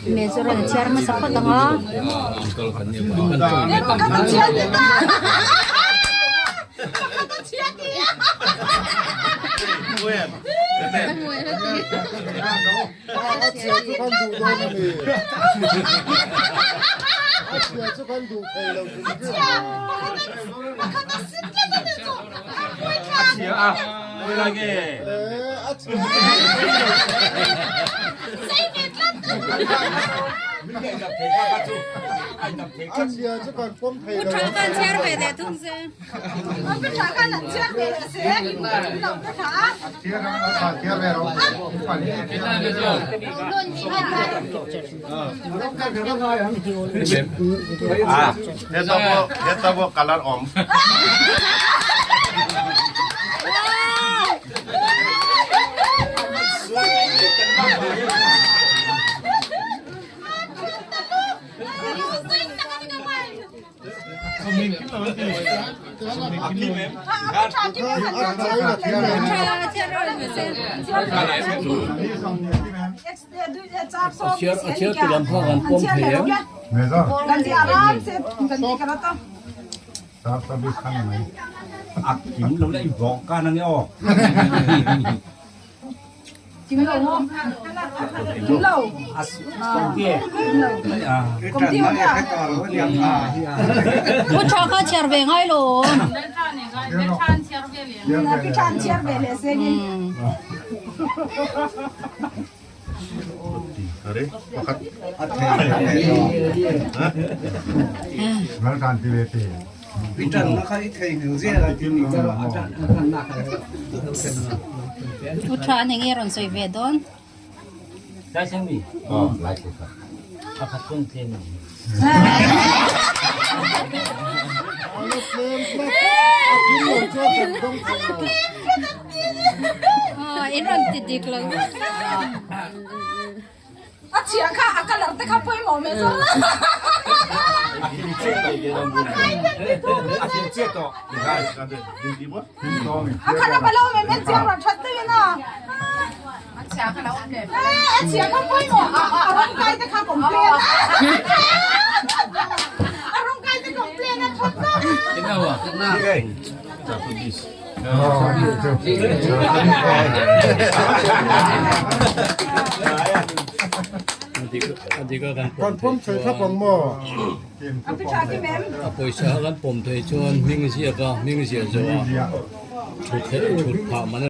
Mizoram chhiar hmasa phawt ang a. Hetah pawh colour awm. A chhiar tu lam kha kan pawm thei em? Pu tha kha chhiar ve ngai lo. Pu tha an enge rawn sawi ve dawn. In rawn ti dik lo. A chhia kha a colour te kha pawimawh mai zawk. A kha la lo mem en chiang rawn that deuhin a. A chhia kha lo awm leh. A chhia kha pawimawh a rawng kai te kha complain a. A rawng kai te complain a that deuh. Kan pawm thei thlap ang maw? A pawisa kan pawm thei chuan hming ziak a, hming ziah zawh ah thut thut phah man a.